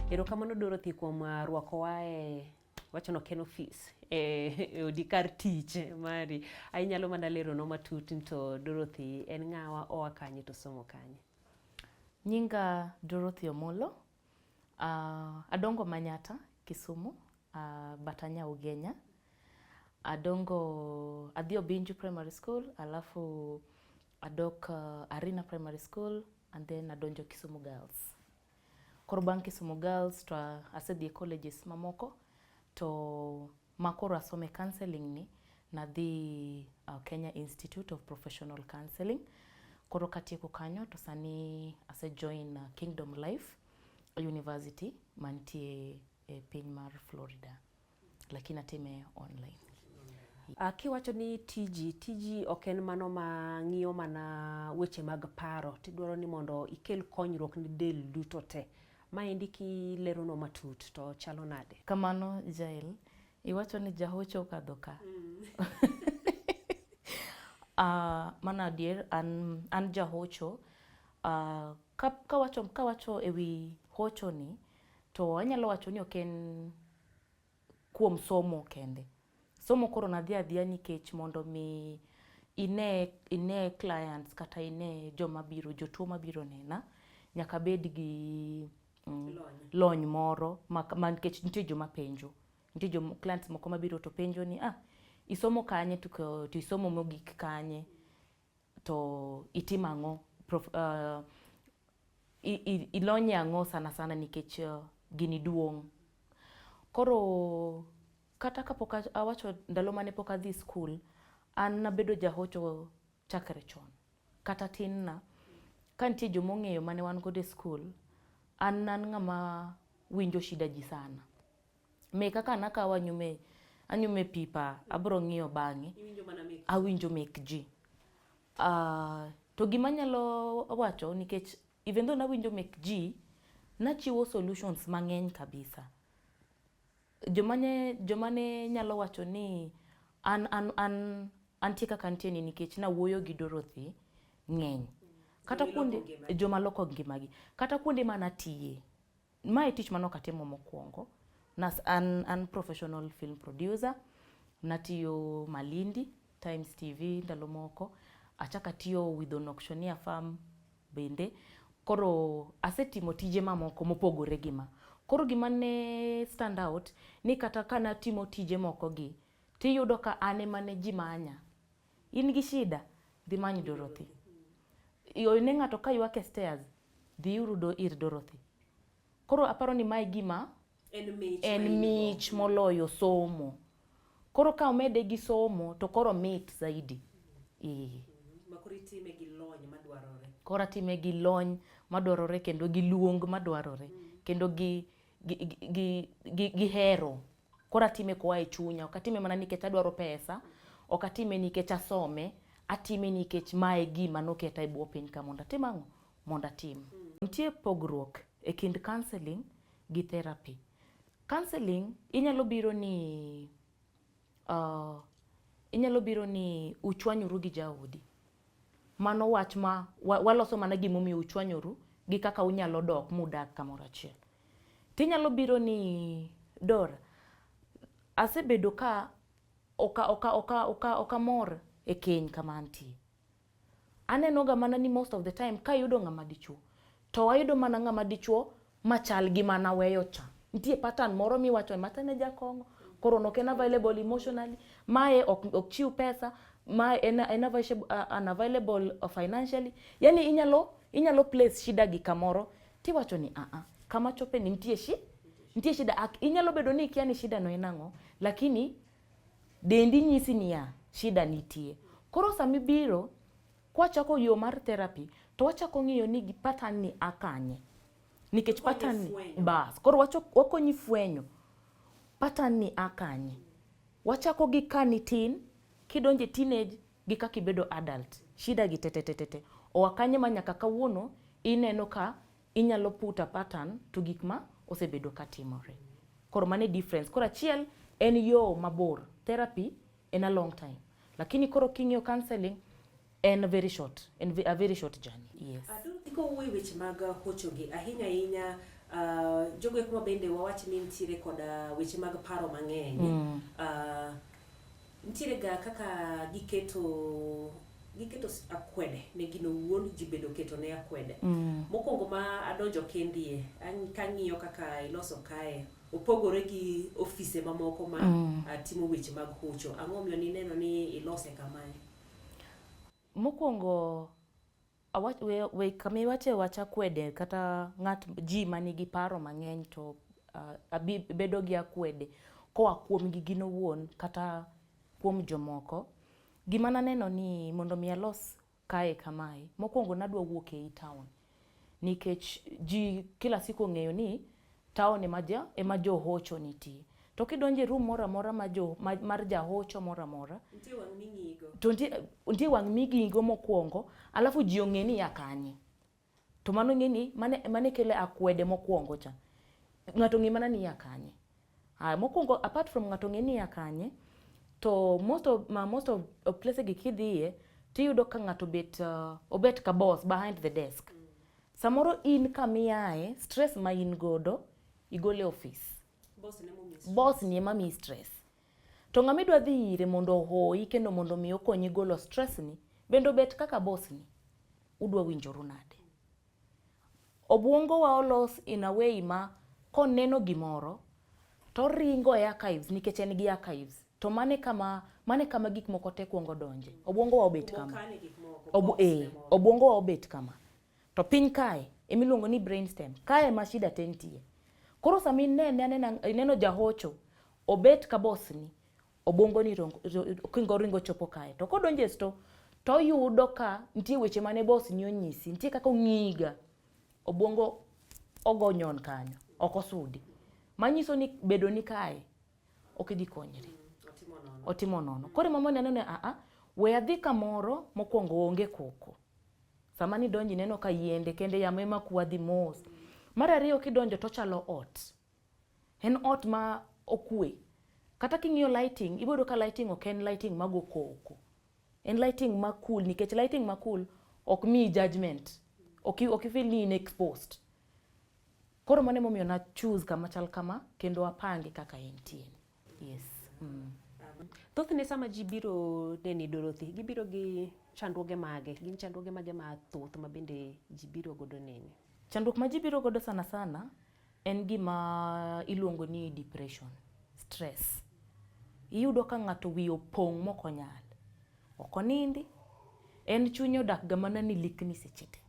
Erokamano Dorothy kuom rwakowa e wachono ken ofis e odi kar tich mari. Inyalo mana leronwa matut ni to Dorothy en ng'awa, oa kanye to somo kanye? Nyinga Dorothy Omolo. Adongo Manyata, Kisumu, but anya Ugenya. Adongo, adhi Obinju Primary School, alafu adok Arena Primary School, and then adonjo Kisumu Girls. Koro bang' Kisumu Girls to asedhi e colleges mamoko, to makoro asome counseling ni, nadhi Kenya Institute of Professional Counseling. Koro katieko kanyo to sani ase join Kingdom Life University mantie e piny mar Florida. Lakini atime online. Kiwacho ni tiji ok en mano ma ng'iyo mana weche mag paro, tidwaro ni mondo ikel konyruok ne del duto te. Maendi kileronwa matut to chalo nade? Kamano Jael, iwacho ni jahocho okadho ka. Mano adier, an jahocho. Kawacho e wi hocho ni, to anyalo wacho ni ok en kuom somo kende. Somo koro nadhi adhiya nikech mondo mi ine clients kata ine joma biro, jotuo mabiro nena, nyaka bed gi lony moro ma nikech nitie joma penjo. Nitie joma clients moko mabiro to penjo ni isomo kanye to isomo mogik kanye to itimo ang'o, ilony e ang'o sana sana nikech gini duong'. Koro kata kapok awacho ndalo mane pok adhi skul, an nabedo jahocho chakre chon. Kata tin na, ka nitie joma ong'eyo mane wan godo e skul, an an ng'ama winjo shida ji sana. Me kaka nakawo anyume pipa, abro ng'iyo bang'e, awinjo mek ji. To gima anyalo wacho nikech even though nawinjo mek ji, nachiwo solutions mang'eny kabisa. Joma ne nyalo wacho ni an antie kaka antie ni nikech nawuoyo gi Dorothy ng'eny. Kata kuonde joma loko ngimagi. Kata kuonde manatiye. Mae tich mane ok atimo mokwongo. An professional film producer. Natiyo Malindi, Times TV ndalo moko. Achako atiyo with an auctioneer firm bende. Koro asetimo tije mamoko mopogore gi ma. Koro gima ne stand out ni kata ka natimo tije moko gi, tiyudo ka an ema ne ji manya. In gi shida, dhi many Dorothy. Ine ng'ato ka ywak e stairs, dhiuru ir Dorothy. Koro aparo ni mae gima en mich moloyo somo. Koro ka omede gi somo to koro mit zaidi. Koro atime gi lony madwarore kendo gi luong madwarore kendo gi hero. Koro atime koa e chunya, ok atime mana nikech adwaro pesa, ok atime nikech asome, atime nikech mae gima noketa e bwo piny ka mondo atim ang'o? Mondo atim. Nitie pogruok e kind counseling gi therapy. Counseling inyalo biro ni uchwanyuru gi jaodi. Mano wach ma waloso mana gimomiyo uchwanyoru gi kaka unyalo dok mudak kamoro achiel. Tinyalo biro ni Dora, asebedo ka okamor e keny kama antie. Aneno ga mana ni most of the time kayudo ng'ama dichuo, to ayudo mana ng'ama dichuo machal gi mana weyo cha. Nitie pattern moro miwacho macha ne jakong'o, koro nok en available emotionally, mae ok chiw pesa, mae en unavailable financially. Yani inyalo place shida gi kamoro, tiwacho ni kama chope ni nitie nitie shida. Inyalo bedo ni ikia ni shida no en ang'o, lakini dendi nyisi niya shida nitie. Koro samibiro kwachako yo mar therapy to wachako ng'iyo ni pattern ni akanye. Nikech pattern ni bas, koro wakonyi fwenyo pattern ni akanye. Wachako gi ka nitin, kidonje teenage gi kaka ibedo adult, shida gi tetetetete. Oa kanye ma nyaka kawuono ineno ka inyalo put a pattern to gik ma osebedo katimore. Koro mano e difference. Koro achiel en yo mabor, therapy en a long time. Lakini koro king'iyo counseling en very short, en a very short journey. Yes. Kowuoyo weche mag hocho gi ahinya ahinya, Jogo eko ma bende wawach ni nitiere koda weche mag paro mang'eny. Nitiere ga kaka giketo giketo akwede ne gin owuon ji bende oketo ne akwede. Mokwongo ma adonjo kendie, kang'iyo kaka iloso kae, opogore gi ofise mamoko ma timo weche mag hocho. Ang'o momiyo nineno ni ilose kamae? Mokwongo awach, we, we kama iwache wach akwede kata ng'at ji manigi paro mang'eny to bedo gi akwede koa kuomgi gin owuon kata kuom jomoko. Gima naneno ni mondo mi alos kae kamae, mokwongo nadwa wuok ei town nikech ji kila siku ong'eyo ni town ema johocho nitie. To kidonjo e room moro amora mar jahocho moro amora, Nitie wang' ming'igo. To nitie wang' ming'igo mokwongo, alafu ji ong'e ni ya kanye. To mano ng'e ni mane kelo akwede mokwongo cha. Ng'ato ong'e mana ni ya kanye. Haya, mokwongo apart from ng'ato ong'e ni ya kanye, to most of places gi kidhiye, tiyudo ka ng'ato obet ka boss behind the desk. Samoro in kamiaye, stress ma in godo, igole office. Boss ne momiyi stress. Boss ni ema miyi stress. To ng'ama idwa dhi ire mondo ohoyi kendo mondo mi okonyi golo stress ni, bende obet kaka boss ni, udwa winjoru nade? Obwongo wa olos in a way ma koneno gimoro, to ringo e archives nikech en gi archives. To mane kama gik moko te kuongo donje. Obwongo wa obet kama. Kumokane gik moko, box ne moro. Obwongo wa obet kama. To piny kae, emiluongo ni brainstem. Kae ema shida te nitie. Koro sama inene anena, ineno jahocho, obet ka boss ni, obwongo ni kingo ringo chopo kae. To kodonjo e sto, to oyudo ka nitie weche mane boss ni onyisi, nitie kaka ong'iga. Obwongo ogo nyon kanyo, ok osudi. Manyiso ni bedo ni kae, ok idhi konyri. Otimo nono. Otimo nono. Koro ema mondo aneno ni, we adhi kamoro mokwongo onge koko. Sama nidonjo ineno ka yiende kende yamo ema kwadhi mos. Mar ariyo kidonjo to ochalo ot. En ot ma okwe. Kata king'iyo lighting, ibiro yudo ka lighting ok en lighting mago koko. En lighting ma cool, nikech lighting ma cool ok miyi judgment. Ok i feel ni in exposed. Koro mano emomiyo na choose kama chal kama kendo apange kaka entie. Yes. Thothne sama ji biro neni Dorothy, gibiro gi chandruoge mage? Gin chandruoge mage mathoth ma bende ji biro godo neni? Chandruok ma ji biro godo sana sana en gima iluongo ni depression, stress. Iyudo ka ng'ato wiye opong' mok onyal. Ok onindi, en chunye odak ga mana ni likni seche te.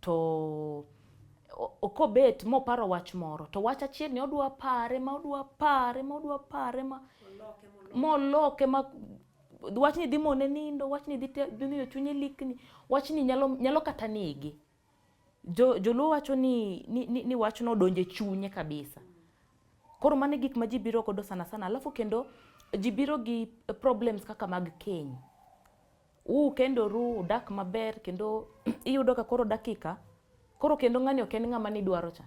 To kobet moparo wach moro, to wach achiel ni odwa pare, ma odwa pare, ma odwa pare, ma moloke, ma wachni dhi mone nindo, wachni dhi miyo chunye likni, wachni nyalo kata nege. Joluo wacho ni wachno odonjo e chunye kabisa. Koro mano e gik ma ji biro godo sana sana. Alafu kendo ji biro gi problems kaka mag keny. Ukendoru, udak maber, kendo iyudo ka koro dakika, koro kendo ng'ani ok en ng'ama nidwaro cha.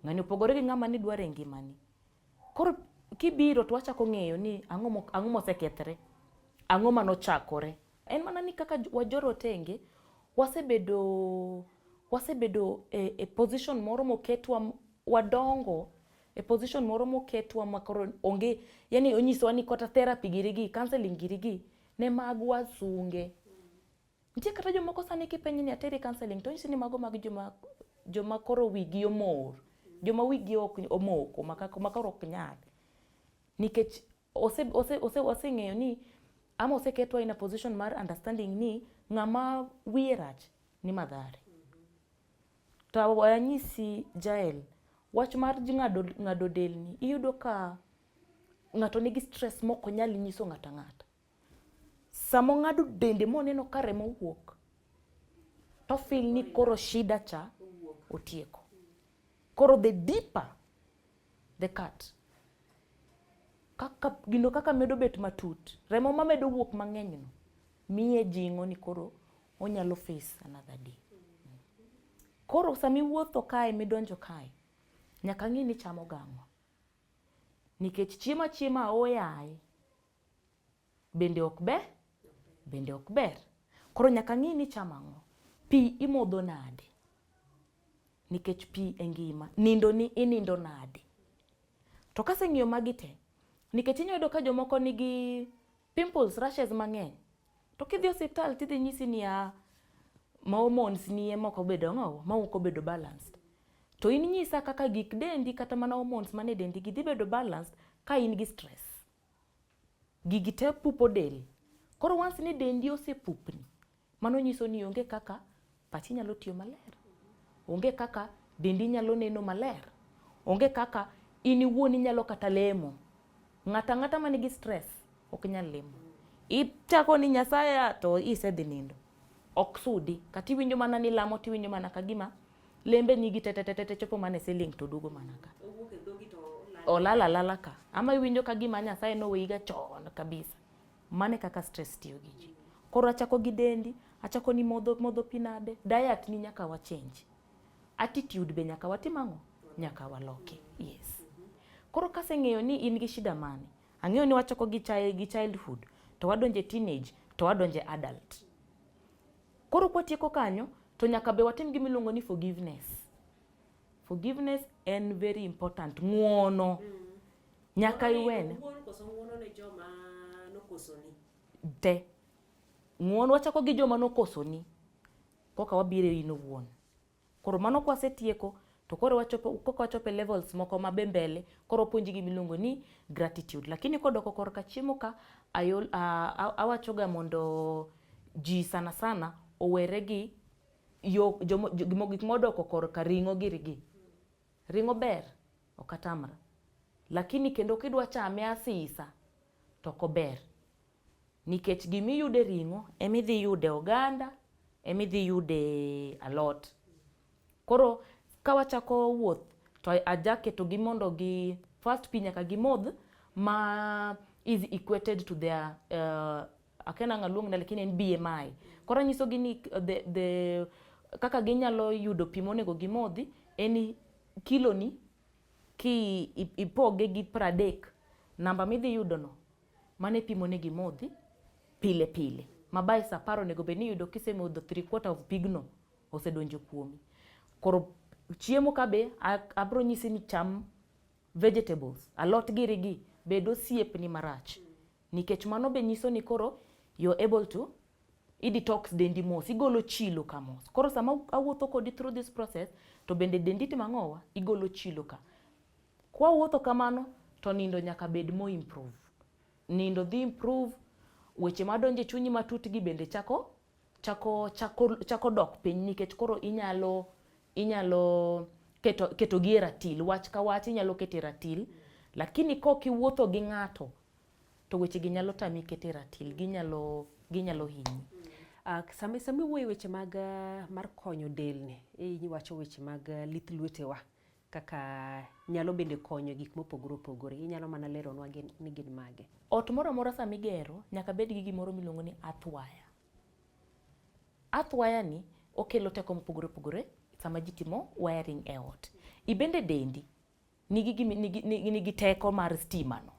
Ng'ani opogore gi ng'ama nidwaro e ngimani. Koro kibiro to wachako ng'eyo ni ang'o mosekethre, ang'o manochakore. En mana ni kaka wajorotenge, wasebedo e position moro moketwa, wadongo e position moro moketwa ma koro onge, yani onyisowa ni kata therapy giri gi, counseling giri gi, ne mag wasunge. Nitie kata jomoko sani kipenjo ni ateri counseling to onyisi ni mago mag joma koro wigi omor, joma wigi ok omoko, ma koro ok nyal. Nikech waseng'eyo ni ama oseketwa in a position mar understanding ni ng'ama wiye rach ni Mathare. To anyisi Jael, wach mar ng'ado delni, iyudo ka ng'ato nigi stress mok onyal nyiso ng'ato ang'ata. Sama ong'ado dende moneno ka remo wuok, to feel ni koro shida cha otieko. Koro the deeper the cut, kaka gino kaka medo bet matut, remo mamedo wuok mang'eny no, miye jing'o ni koro onyalo face another day. Koro sama iwuotho kae midonjo kae, nyaka ng'i ni ichamo gang'o. Nikech chiemo achiema aoyaye, bende ok ber, bende ok ber. Koro nyaka ng'i ni ichamo ang'o. Pi imodho nade. Nikech pi e ngima. Nindo ni inindo nade? To kaseng'iyo magi te, nikech inyalo yudo ka jomoko nigi pimples, rashes mang'eny. To kidhi osiptal tidhi nyisi niya, ma hormones ni ema ok obedo ang'o, ma ok obedo balanced. To in nyisa kaka gik dendi kata mana hormones mane dendi gi dhi bedo balanced ka in gi stress. Gigi te pupo del. Koro once ni dendi osepupni, mano nyiso ni onge kaka pachi nyalo tiyo maler. Onge kaka dendi nyalo neno maler. Onge kaka in iwuon inyalo kata lemo. Ng'ato ang'ata man gi stress ok nyal lemo. Ichako ni Nyasaye to isedhi nindo. Ok sudi. Kata iwinjo mana ni lamo tiwinjo mana kagima lembe nigi tetetetete chopo mana e ceiling to duogo mana ka. Olal alala ka. Ama iwinjo ka gima Nyasaye noweyi ga chon kabisa. Mano e kaka stress tiyo gi ji. Koro achako gi dendi, achako ni modho, modho pi nade, diet ni nyaka wa change. Attitude be nyaka watim ang'o? Nyaka waloki. Yes. Koro kaseng'eyo ni in gi shida mane, ang'eyo ni wachako gi, gi childhood, to wadonjo e teenage, to wadonjo e adult. Koro kwatieko kanyo, to nyaka be watim gima iluongo ni forgiveness. Forgiveness en very important. Ng'uono. Nyaka iwene. Te. Ng'uono wachako gi joma nokosoni. Koka wabiro e in owuon. Koro mano kwasetieko, to koro wachopo, koka wachopo e levels moko ma be mbele, koro wapuonji gima iluongo ni gratitude. Lakini kodoko korka chiemo ka, ayol, awachoga mondo ji sana sana owere gi yo, jomo, gik modoko korka ring'o giri gi. Ring'o ber, ok atamra. Lakini kendo kidwa chame asisa, to ok ober. Nikech gimiyude ring'o, emidhi yude oganda, emidhi yude alot. Koro kawachako wuoth, to ajaketo gi mondo gi first pi nyaka gimodh ma is equated to their akia nang'o aluong ne lakini en BMI. Koro anyisogi ni the kaka ginyalo yudo pi monego gimodhi en kilo ni ki ipoge gi 30, namba midhi yudo no mano e pi monego imodhi pile pile. Ma by sa 10 onego bed ni iyudo kisemodho 3/4 of pigno osedonjo kuomi. Koro chiemo ka be abro nyisi ni cham vegetables, alot giri gi, bed osiepni marach. Nikech mano be nyiso ni koro you're able to i detox dendi mos, igolo chilo ka mos. Koro sama awuotho kodi through this process, to bende dendi timo ang'owa? Igolo chilo ka. Kwawuotho kamano, to nindo nyaka bed mo improve. Nindo dhi improve, weche madonjo e chunyi matut gi bende chako, chako, chako, chako dok piny nikech koro inyalo, inyalo keto, keto gi e ratil. Wach ka wach inyalo keto e ratil, lakini kok iwuotho gi ng'ato, to weche gi nyalo tami keto e ratil, ginyalo, ginyalo hinyi. Sama, sama iwuoyo weche mag mar konyo delni, iwacho weche mag lith lwetewa kaka nyalo bende konyo gik mopogore opogore. Inyalo mana leronwa ni gin mage? Ot moro amora sama igero, nyaka bed gi gimoro miluongo ni earth wire. Earth wire ni okelo teko mopogore opogore sama ji timo wiring e ot. Ibende dendi nigi, gimi, nigi, nigi, nigi teko mar stima no.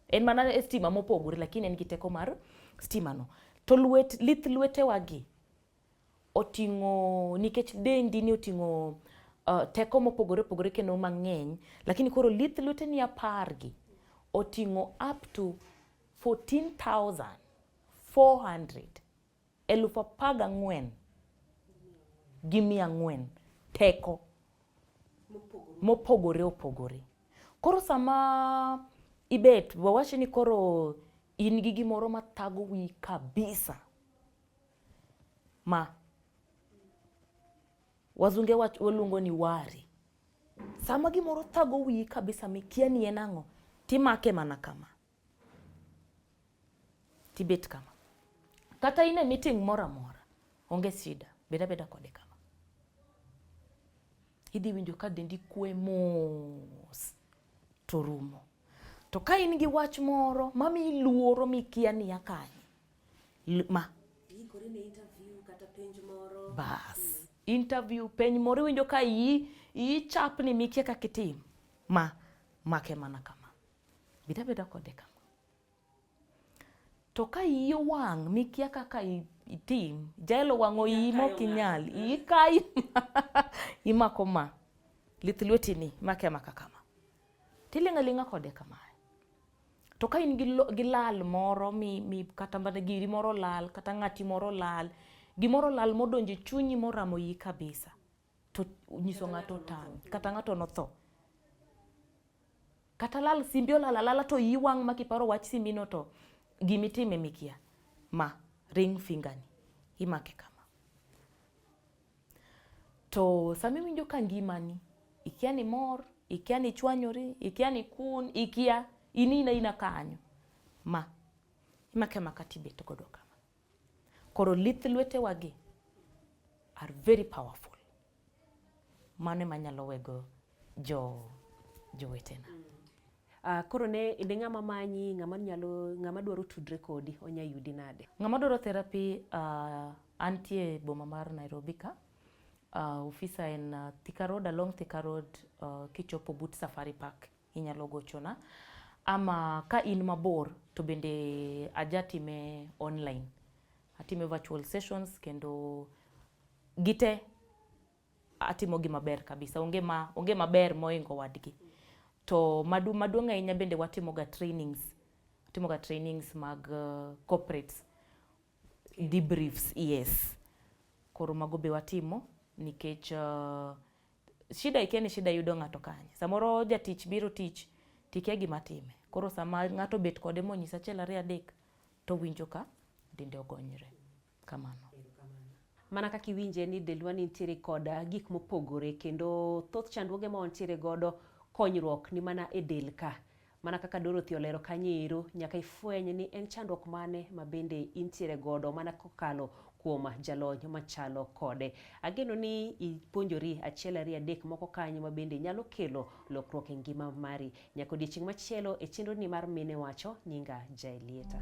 En mana e stima mopogore lakini en gi teko mar stima no. To lwet, lith lwetewa gi oting'o, nikech dendi ni oting'o teko mopogore opogore kendo mang'eny, lakini koro lith lweteni 10 gi oting'o up to 14,400, 14,400 teko mopogore opogore. Koro sama ibet, wawach ni koro in gi gimoro mathago wiyi kabisa, ma wazunge waluongo ni worry. Sama gimoro thago wiyi kabisa mikia ni en ang'o, timake mana kama. Tibet kama. Kata in e meeting moro amora, onge shida, bed abeda kode kama. Idhi winjo ka dendi kwe mos to rumo. To ka in gi wach moro mamiyi luoro mikia ni ya kanye, ma. Iikori ne interview kata penj moro. Bas. Interview, penj moro iwinjo ka iyi, iyi chapni mikia kaka itim. Ma, make mana kama. Bed abeda kode kama. To ka iyi owang' mikia kaka itim. Jael owang'o iyi mok inyal. Iyi kayi imako ma. Lith lweti ni imake amaka kama. Tiling' aling'a kode kamae. To ka in gi lal moro mi, mi kata mana giri moro lal, kata ng'ati moro lal, gimoro lal modonjo e chunyi moramo iyi kabisa, to nyiso ng'ato otami, kata ng'ato notho. Kata lal simbi olal alala to iyi wang' ma kiparo wach simbi no to gimitime mikia. Ma ring finger ni imake kama. To sama iwinjo ka ngimani, ikia ni mor, ikia ni ichwanyori, ikia ni ikun, ikia, in in aina kanyo. Ma, imake amaka tibet godo kama. Koro lith lwetewagi are very powerful. Mano ema anyalo wego jo jowetena. Koro ne, ne ng'ama manyi, ng'ama nyalo, ng'ama dwaro tudre kodi, onya yudi nade? Ng'ama dwaro therapy, antie e boma mar Nairobi ka. Ofisa en Thika Road, along Thika Road, kichopo but Safari Park inyalo gochona. Ama ka in mabor to bende ajatime online. Atime virtual sessions kendo gite atimo gi maber kabisa. Onge ma, onge maber moingo wadgi. To maduong' ahinya bende watimoga trainings. Watimoga trainings mag corporates. Debriefs, yes. Koro mago be watimo nikech shida ikia ni shida yudo ng'ato kanye. Samoro jatich biro tich tikia gima time. Koro sama ng'ato bet kode monyise achiel ariyo adek to winjo ka dende ogonyre. Kamano. Mana kaka iwinje ni dendwa nitiere kod gik mopogore kendo thoth chandruoge ma wantiere godo konyruok ni mana e del ka. Mana kaka Dorothy olero kanyo ero, nyaka ifweny ni en chandruok mane ma bende intiere godo mana kokalo kuom jalony machalo kode. Ageno ni ipuonjori achiel ariyo adek moko kanyo ma bende nyalo kelo lokruok e ngima mari. Nyaka odiechieng' machielo e chenro ni mar Mine Wacho, nyinga Jaelieta.